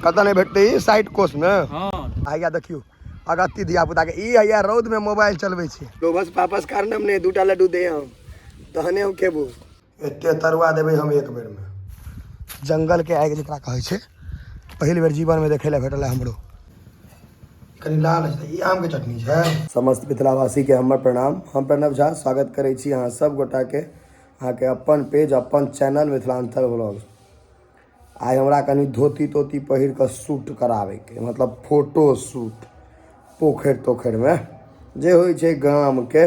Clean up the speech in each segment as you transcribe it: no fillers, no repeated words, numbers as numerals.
कतऽ नहि भेटतै ई 60 कोस मे। हँ। हैया देखियौ अगत्ती धिया पुता के ई हैया रौद में मोबाइल चलबै छै। लोभस पापस कारणम नहि, दूटा लड्डू दे हम तहने हम खेबो। एते तरुआ देबै हम एक बेर में। जंगल के आगि जकरा कहै छै, पहिल बेर जीवन में देखै लए भेटल है हमरो। कनि लाल छै, ई आम के चटनी छै। समस्त मिथिलावासी के हमर प्रणाम। हम प्रणव झा स्वागत करै छी अहाँ सब गोटा के अहाँके अपन पेज अपन चैनल मिथिलांचल व्लॉग। आइ हमरा कनि धोती तोती पहिर कऽ शूट कराबैके, मतलब फोटो शूट पोखरि तोखरिमे जे होइ छै गामके।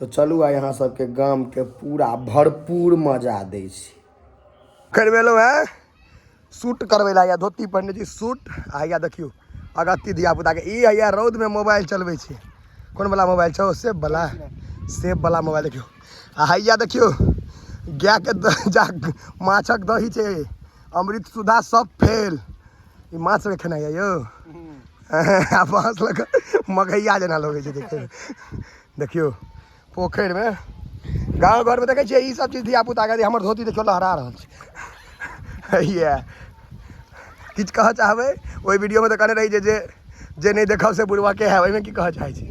तऽ चलू आइ अहाँ सबके गामके पूरा भरपूर मजा दै छी। करबेलहुँ हेँ शूट करबै लए, या धोती पहिरने छी शूट। आ हैया देखियौ अगत्ती धियापुताके ई हैया रौदमे मोबाइल चलबै छै। कोन वाला मोबाइल छौ? सेब वाला, सेब वाला मोबाइल देखियौ। आ हैया देखियौ गायके जा माछक दही छै, अमृत सुधा सब फेल। ई माछ सबके खेनाइ यऽ यौ। आ बाँस लऽ कऽ मकैया जेना लगै छै देखैमे। देखियौ पोखरिमे गाँव घरमे देखै छियै ई सब चीज धियापुताके। हमर धोती देखियौ लहरा रहल छै। हैया किछु कहऽ चाहबै? ओहि वीडियोमे तऽ कहने रही जे जे जे नहि देखब से बुढ़बा के है, ओहिमे की कहऽ चाहै छी?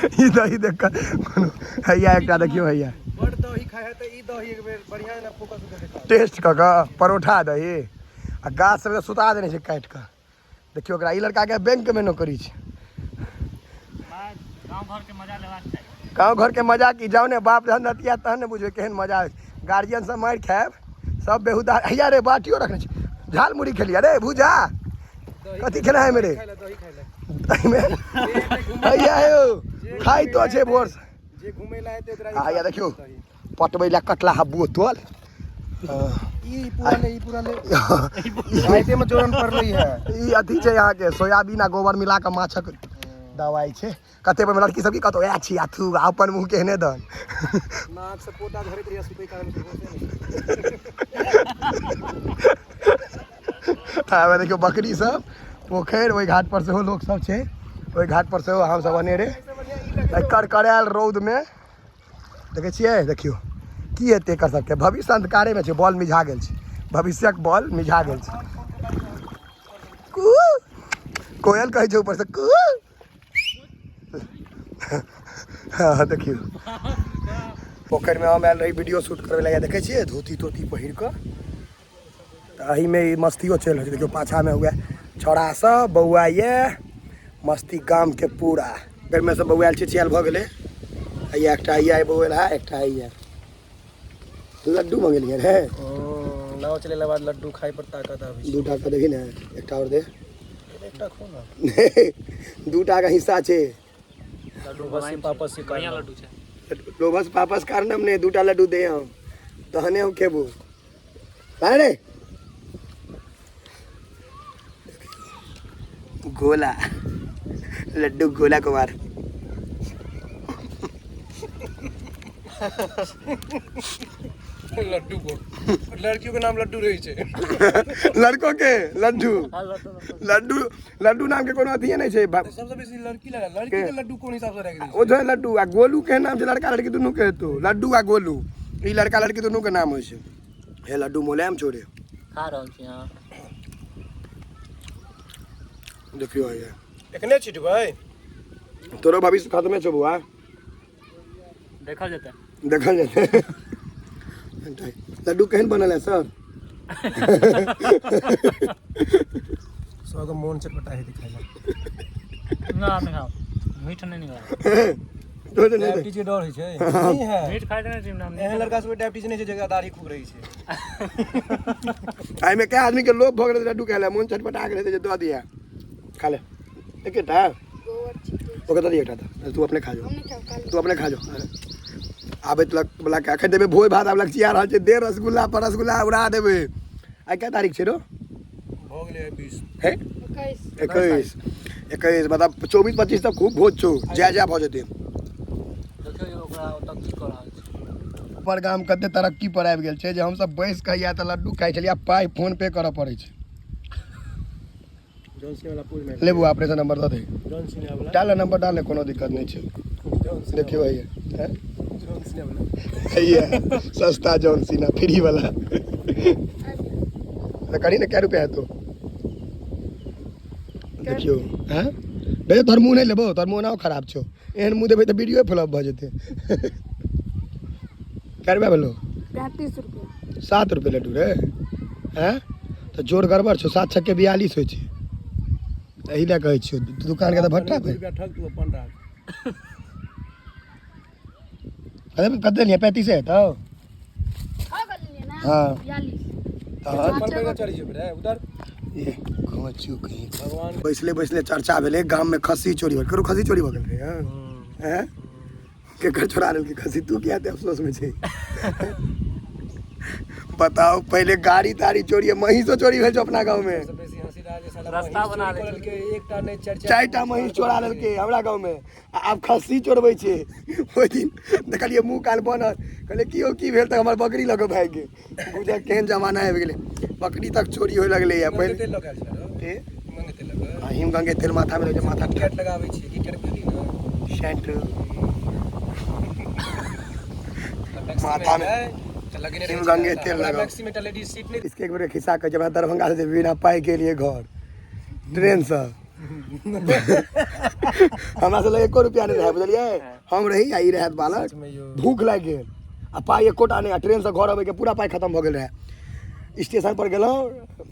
ई दही देख कऽ कोनो हैया एकटा देखियौ हैया टेस्ट कऽ कऽ परोठा दही आ गाछ सबके सुता देने छै काटि कऽ। देखियौ ओकरा, ई लड़काके बैंकमे नौकरी छै। गाँव घरके मजा की जाउ ने बाप जहन रतिया तहन ने बुझबै केहन मजा होइ छै। गार्जियन सब मारि खायब सब बेहुदा। हैया रे बाटियो रखने छै, झाल मुड़ी खेलिया रे भूजा। कथी खेना है मेरे एहिमे? हैया यौ खाइतो छै भोर से। हैया देखियौ पटबै लए कटलाहा बोतल। ई पूरा ले, ई पूरा ले। राइते में जोरन पड़लै है। ई अथी छै अहाँके सोयाबीन आ गोबर मिला कऽ माछक दवाइ छै। कते बेर लड़की सब की कहतो ए छी अथू आ अपन मुँह केहने दन। नाक से पोटा झरैत रहिए सुतै काल में। आब देखियौ बकरी सब पोखरि ओहि घाट पर सेहो लोक सब छै, ओहि घाट पर सेहो हम सब अनेरे करकरायल रौद में देखै छियै। देखियौ की हेतै एकर सबके भविष्य अंधकारे में छै। बॉल मिझा गेल छै, भविष्यक बॉल मिझा गेल छै। कू कोयल कहै छै ऊपर से कू। हँ देखियौ पोखरिमे हम आयल रही वीडियो शूट करबै लए। देखै छियै धोती तोती पहिर कऽ, तऽ एहिमे ई मस्तियो चलि रहल छै। देखियौ पाछामे हुए छौड़ा सब बौआ ये मस्ती गामके पूरा। पोखरिमे सब बौआयल चिचियायल भऽ गेलै। हैया एकटा हैया बौआयल है, एकटा हैया लड्डू मंगेलियै रे। नाव चलेला बाद लड्डू खाइ पर ताकत आबै छै। दूटा के देखी ने, एकटा और दे। एकटा खो ना। दूटा के हिस्सा छै। लड्डू बस पापस से बढ़िया लड्डू छै। लोभस पापस कारणम नहि, दूटा लड्डू दे हम तहने हम खेबो। अरे गोला लड्डू गोला कुमार। लड्डू को लड़कियों के नाम लड्डू रहै छै। लड़को के लड्डू, लड्डू लड्डू नाम के कोनो अथिए नहि छै। सबसे बेसी लड़की लगा लड़की के लड्डू कोन हिसाब से राखि दै छै? ओ जो लड्डू आ गोलू के नाम छै, लड़का लड़की दुनू के हेतौ। लड्डू आ गोलू ई लड़का लड़की दुनू के नाम होइ छै। हे लड्डू मोलायम छौ रे। खा रहल छी। अहाँ देखियौ हैया एखने छिटबै। तोरो भविष्य खत्मे छौ बौआ। देखल जेतै, देखल जेतै। लड्डू केहन बनल है सर? सबके मोन चटपटा हेतै खाइ लए। ना नहीं खाओ, मीठ नहीं निकला। तो नहीं डायबिटीज के डर होइ छै। नहीं है मीठ खाइ नहि छी ना। एहन लड़का सबके डायबिटीज नहि छै जकरा दाढ़ी खूब रहै छै। एहिमे कै आदमी के लोभ भऽ गेलै लड्डू खाय लए, मोन चटपटा गेलै जे दऽ दिया खा ले एकेटा। ओकरा दऽ दिया एकटा, तऽ तू अपने खा जो, तू अपने खा जो। आबैत लग बला के अखन देबै भोज भात। आब लगचिया रहल छै, दे रसगुल्ला पर रसगुल्ला उड़ा देबै। आइ कै तारीख छै रो? भऽ गेलै 20 हे 21, 21 मतलब 24 25 तक खूब भोज छौ, जय जय भऽ जेतै। देखियौ ओकरा ओतऽ की कऽ रहल छै। पर गाम कते तरक्की पर आबि गेल छै जे हमसब बैस कऽ या तऽ लड्डू खाइ छलियै, पाइ फोन पे करऽ पड़ै छै। जॉन सीना वाला पूल में ले बुआ, अपने से नंबर दऽ दे। जॉन सीना वाला डाल नंबर डाल, कोनो दिक्कत नहीं छै। जॉन सीना देखियौ भैया हैं? जॉन सीना वाला भैया सस्ता John Cena free वाला। तऽ करी ने, कै रुपया हेतौ? देखियौ। हँ बे, तोहर मुँह नहि लेबौ, तोहर मुँह ओनाहो खराब छौ। एहन मुँह देबै तऽ वीडियो फ्लॉप भऽ जेतै। कै रुपया भेलौ? 35 रुपया। 7 रुपये लड्डू रे। हँ तऽ जोड़ गड़बड़ छौ, 7 छक्के 42 होइ छै। एहि लए कहै छियौ, दुकानके तऽ भट्टा पे रुपया ठक, तू अपन राख। अरे कते लियै? 35 हेतौ। छः गो लेलियै ने? हाँ। 42। तहन पर पैसा चढ़ी जेबै रे उधर। ए खोचू कहीं। भगवान। बैसले बैसले चर्चा भेलै, गाममे खस्सी चोरी भऽ गेल। ककरो खस्सी चोरी भऽ गेल रहै? हँ हैं? केकर चोरा लेलकै खस्सी? तू किया एते अफसोस में छै, बताओ? पहिले गाड़ी ताड़ी चोरी, महींसो चोरी भेल छौ अपना गाँव में। सबसे बेसी हंसी रहल जे साला रास्ता महींस बना चोरी लै कऽ लेलकै, एकटा नहि, चारि चारिटा महींस चोरा लेलकै हमरा गाँव में आ आब खस्सी चोरबै छै। ओहि दिन देखलियै मुँह कान बनल, कहलियै की यौ, की भेल? तऽ हमर बकरी लऽ कऽ भागि गेल। बुझै केहन जमाना आबि गेलै, बकरी तक चोरी होय लगलै। या पहिले तेल लऽ के आयल छलै रौ। ए? गंगे तेल लऽ के। आ हिमगंगे तेल माथामे लगै छै, माथा टिकट लगाबै छियै की टिकट बुझली ने? सेंट। तऽ मैक्सी माथा में में तऽ लगेने रहै हिमगंगे छै। तेल हमरा लगाउ। मैक्सी में एकटा लेडीज सीट नहि। इसके एक बेर खिस्सा कहै छै। हमरा दरभंगा से बिना पाइ के लिए घर ट्रेन से, हमरा से लग एको रुपया नहि रहै, बुझलियै? हम रही आ ई रहै बालक। में यौ। भूख लागि गेल आ पाइ एकोटा नहि, आ ट्रेनसँ घर अबैके पूरा पाइ खतम भऽ गेल रहै। स्टेशन पर गेलहुँ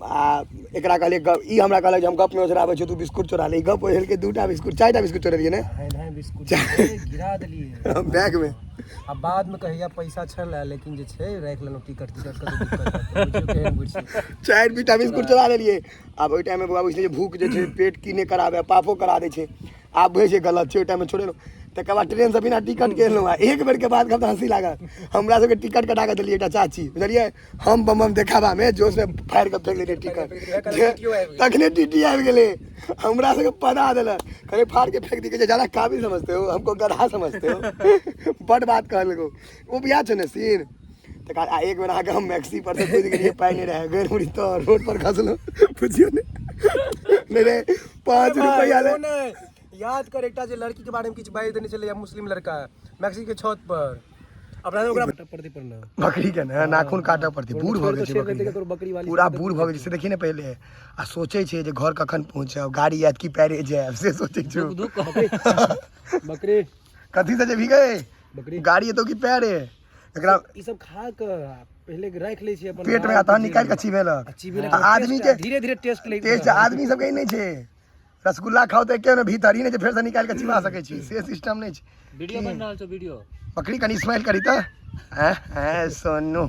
आ एकरा कहलियै गप। ई हमरा कहलक जे हम गपमे ओझराबै छियौ, तू बिस्कुट चोरा ले। ई गप ओझेलकै, दूटा बिस्कुट, चारिटा बिस्कुट चोरेलियै ने? धाँइ धाँइ बिस्कुट गिरा देलियै बैगमे। आ बाद में कहिया पैसा छलै, लेकिन जे छै राखि लेलहुँ टिकट तिकट के दिक्कत हेतै। बुझियौ केहन बुझि छै। चारि बीटा बिस्कुट चोरा लेलियै। आब ओहि टाइममे बौआ बुझलियै जे भूख जे छै पेट की नहि कराबै, पापो करा दै छै। आब बुझै छै गलत छै, ओहि टाइममे छोड़ेलहुँ। तकर बाद ट्रेनसँ बिना टिकट के एलहुँ। आ एक बेरके बाद तऽ हँसी लागल, हमरा सबके टिकट कटा कऽ देलियै एकटा चाची, बुझलियै? हम बम बम देखाबामे जोशमे फाड़ि कऽ फेंक देलियै टिकट। तखने टीटी आबि गेलै, हमरा सबके पदा देलक। कहले फाड़ के फेंक दी, कहै ज्यादा काबिल समझते हो हमको, गधा समझते हो? बड बात कहलको ओ। बियाह छै ने सीन। तकर बाद आ एक बेर अहाँके हम मैक्सी पर से कूदि गेलियै, पाइ नहि रहै, गैर मुड़ी तऽ रोड पर खसलहुँ, बुझियौ ने। नहि रे, 5 रुपैआ ओ ले। नहि, याद कर, एकटा जे लड़की के बारे में किछु बाजि देने छलै मुस्लिम लड़का मैक्सी के छत पर, अपना ओकरा पड़ती पर ना। बकरी के ने नाखून काटऽ पड़तै, बूढ़ भऽ गेल छै बकरी। तोर बकरी वाली। पूरा बूढ़ भऽ गेल छै से। देखी ने पहिले, आ सोचै छै जे घर कखन पहुँचब, गाड़ी आयत कि पैरे जायब, से सोचै छै। दुख। बकरी। कथी से जेबही गए? बकरी। गाड़ी एतौ कि पैरे एकरा? ई सब खा के पहिले राखि लै छै अपन पेट में आ तहन निकालि कऽ चिबेलक। आ चिबेलक। आ आदमी के धीरे धीरे टेस्ट लै। टेस्ट आदमी सबके ई नहि छै। रसगुल्ला खाउ तऽ एके मे भीतर, ई नहि छै फेरसँ निकालि कऽ चिबा सकै छी, से सिस्टम नहि छै। वीडियो बन रहल छौ, वीडियो। बकरी कनि स्माइल करी तऽ। हैं हैं सोनू।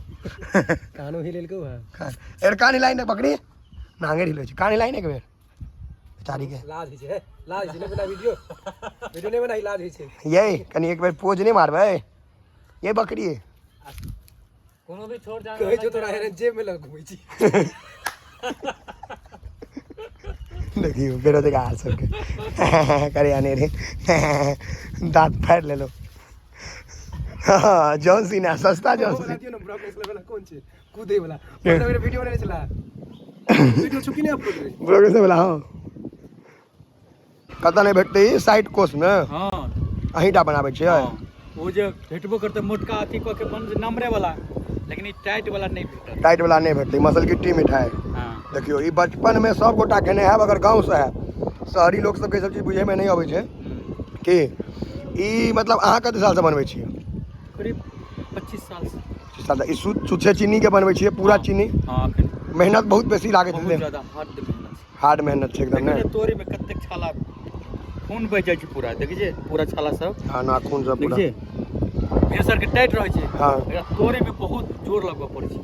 कानो हिलेलकौ है। एर कान हिलाई ने बकरी, नांगे हिलै छै। कान हिलाई ने एक बेर बेचारी के। लाज होइ छै, लाज होइ छै। नहि बना वीडियो, वीडियो नहि बनाई, लाज होइ छै। ये कनि एक बेर पोज नहि मारबै ये बकरी? कोनो भी छोट जानवर। कहै छौ तोरा एहन जेब में लग घुमै छी। देखियौ बेरोजगार सबके करे आने रे, दाँत फाड़ि लेलो। हाँ, जॉन सीना, सस्ता जॉन ओ वाला सीना। दियौ ने, ब्रॉक लेसनर वाला कोन छै, कूदे वाला? पहिने वीडियो बनेने छला, वीडियो छुकी नहि अपलोड रे। ब्रॉक वाला, हाँ। कतऽ नहि भेटतै ई? 60 कोसमे? हँ। अहींटा बनाबै छियै? हँ। ओ जे भेटबो करतै, मोटका अथी कऽ के बन नमरे वाला, लेकिन ई टाइट वाला नहि भेटत। टाइट वाला नहि भेटतै। मसल गिट्टी मिठाइ। हँ। देखियौ, ई बचपनमे सब गोटा खेने हैब अगर गाँवसँ हैब। शहरी लोक सबके ई सब चीज बुझैमे नहि अबै छै कि ई मतलब। अहाँ कते सालसँ बनबै छियै? करीब 25 साल से। साल। ई छुच्छे चीनीके बनबै छियै पूरा चीनी? हँ, एखन। मेहनत बहुत बेसी लागैत बहुत हेतै। ज्यादा हार्ड मेहनत छै। हार्ड मेहनत छै एकदम। देखियौ ने ने, तोरी में कतेक छाला, खून बहि जाइ छै पूरा। देखै छियै पूरा छाला सब? हाँ, नाखून सब पूरा। देखै छियै, भेसर के टाइट रहै छै। हाँ। एकरा तोड़े में बहुत जोर लगबऽ पड़ै छै।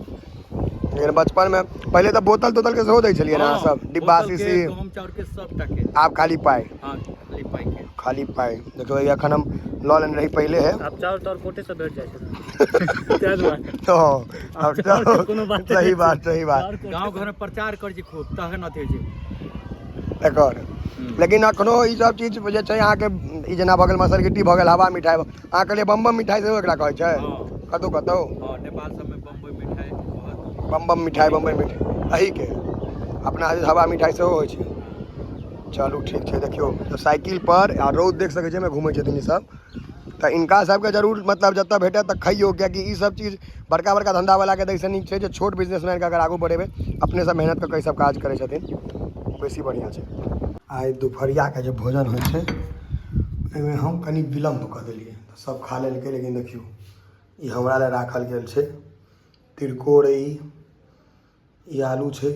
लेकिन बचपनमे पहिले तऽ बोतल तोतल के सेहो दै छलियै ने अहाँ हाँ, सब डिब्बा? बोतल के, शीशी। गहूम चाउर के, सबटा के। आब खाली पाइ। हाँ, खाली पाइ के। खाली पाइ। देखियौ, ई एखन हम लऽ लेने रही पहिले है। आब चाउर ताउर कोटे से भेट जाइ छै, ताहि दुआरे। तो आब चाउर के कोनो बात सही बात, सही बात। गाँव घर में प्रचार करै छै खूब, तहन अथी होइ छै। एकर लेकिन एखनो ई सब चीज जे छै अहाँके, ई जेना भऽ गेल मसर गिट्टी भऽ गेल, हवा मिठाइ, अहाँ कहलियै बम बम मिठाइ सेहो एकरा कहै छै? हँ। कतौ कतौ। हँ, नेपाल सबमे बम्बई मिठाइ बहुत। बम बम मिठाइ, बम्बई मिठाइ, एहीके अपना हवा मिठाइ सेहो होइ छै। चलू, ठीक छै। देखियौ तऽ साइकिल पर आ रौद देख सकै छियै, घूमै छथिन ई सब। तऽ हिनका सबके जरूर मतलब जतऽ भेटत तऽ खइयौ, किएकि ई सब चीज बड़का बड़का धन्धावलाके दैसँ नीक छै जे छोट बिजनेसमैनके अगर आगू बढ़ेबै, अपनेसँ मेहनत कऽ कऽ ई सब काज करै छथिन, बेसी बढ़िआँ छै। आइ दुपहरियाके जे भोजन होइ छै ओहिमे हम कनि विलम्ब कऽ देलियै, तऽ सब खा लेलकै। लेकिन देखियौ, ई हमरा लए राखल गेल छै तिलकोर, ई आलू छै,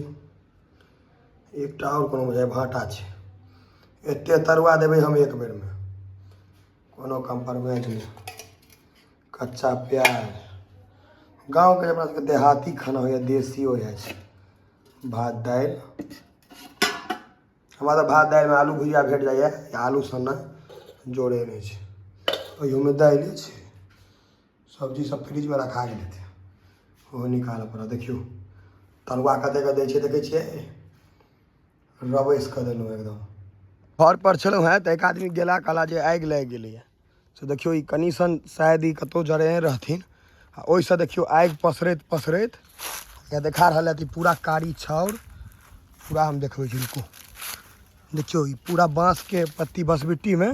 एकटा आओर कोनो बुझाइ भाँटा छै। एते तरुआ देबै हम एक बेरमे, कोनो कम्प्रोमाइज नहि। कच्चा प्याज, गाँवके अपना सबके देहाती खाना होइए, देसी हो जाइ छै भात दालि। हमरा तऽ भात दालिमे आलू भुजिया भेट जाइए या आलू सन्ना, जोड़े नहि छै। ओहियोमे दालिए छै, सब्जी सब फ्रिजमे रखा गेल हेतै, ओहो निकालऽ पड़त। देखियौ तरुआ कतेक दै छै, देखै छियै, रबैस कऽ देलहुँ एकदम। घर पर छलहुँ हेँ तऽ एक आदमी गेला, कहला जे आगि लागि गेलैए। से देखियौ, ई कनि सन शायद ई कतहु जरेने रहथिन आ ओहिसँ देखियौ आगि पसरैत पसरैत या देखा रहल है। पूरा कारी छाउर पूरा हम देखबै छी, रुकू। देखियौ, ई पूरा बाँसके पत्ती बसबिट्टीमे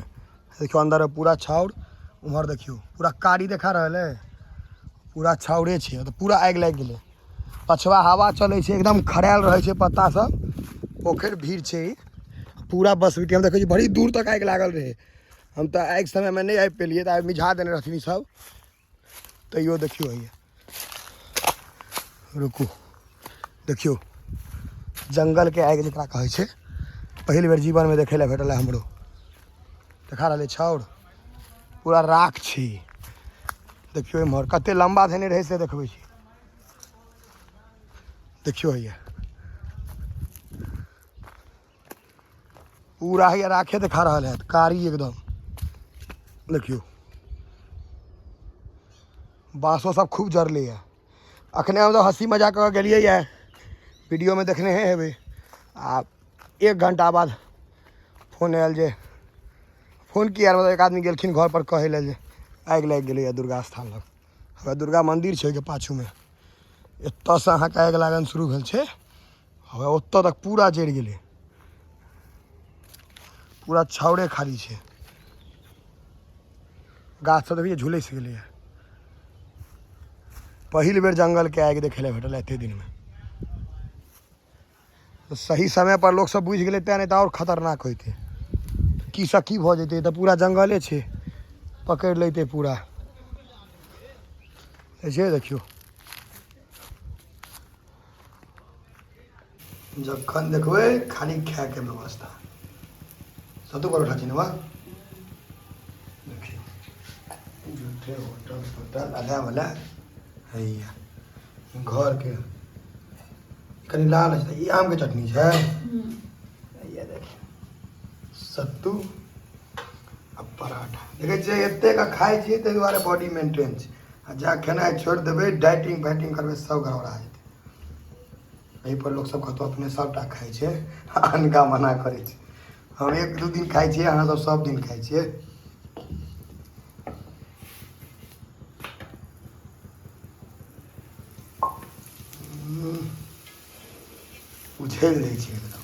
देखियौ, अन्दरमे पूरा छाउर। उम्हर देखियौ, पूरा कारी देखा रहल है, पूरा छाउरे छै, तऽ पूरा आगि लागि गेलै। पछवा हवा चलै छै, एकदम खड़ायल रहै छै पत्ता सब। पोखरि भीड़ छै ई पूरा बसबिट्टी। हम देखै छी बड़ी दूर तक आगि लागल रहै। हम तऽ आगि समयमे नहि आबि पेलियै, तऽ आइ मिझा देने रहथिन ई सब। तैयो देखियौ, हैया रुकू, देखियौ जंगलके आगि जकरा कहै छै, पहिल बेर जीवनमे देखै लए भेटल है हमरो। देखा रहलै छाउर पूरा राख छै। देखियौ एम्हर कते लम्बा धेने रहै से देखबै छी। देखियौ, हैया पूरा हैया राखे देखा रहल है, कारी एकदम। देखियौ, बाँसो सब खूब जरले है। अखने हम सब हँसी मजाक कऽ गेलियै ये, वीडियोमे देखने हेबै। आ 1 घंटा बाद फोन आयल जे, फोन की आयल, मतलब एक आदमी गेलखिन घर पर कहै लए जे आगि लागि गेलैए दुर्गा स्थान लग। हमरा दुर्गा मंदिर छै ओहिके पाछूमे, एतऽसँ अहाँके आगि लागन शुरू भेल छै, हवे ओतऽ तक पूरा जरि गेलै, पूरा छाउरे खाली छै। गाछ सब देखिए झुलसि गेलैए। पहिल बेर जंगलके आगि देखै लए भेटल एते दिनमे। तऽ सही समय पर लोक सब बुझि गेलै तेँ, नहि तऽ आओर खतरनाक होइतै, की सँ की भऽ जेतै। तऽ पूरा जंगले छै, पकड़ि लैतै पूरा जे। देखियौ, जखन देखबै खाली खायके व्यवस्था। सत्तू परोठा छै ने? वाह, देखियौ, झूठे होटल तोटल अला वला हैया। घरके कनि लाल छै, ई आमके चटनी छै। हैया देखियौ, सत्तू आ पराठा। देखै छियै, एतेक खाइ छियै ताहि दुआरे बॉडी मेंटेन छै। आ जा खेनाइ छोड़ि देबै, डाइटिंग फाइटिंग करबै, सब गड़बड़ा जेतै। एहिपर लोकसब कतौ अपने सबटा खाइ छै, अनका मना करै छै। हम 1-2 दिन खाइ छियै, अहाँ सब सब दिन खाइ छियै। उझेल दै छै एकदम।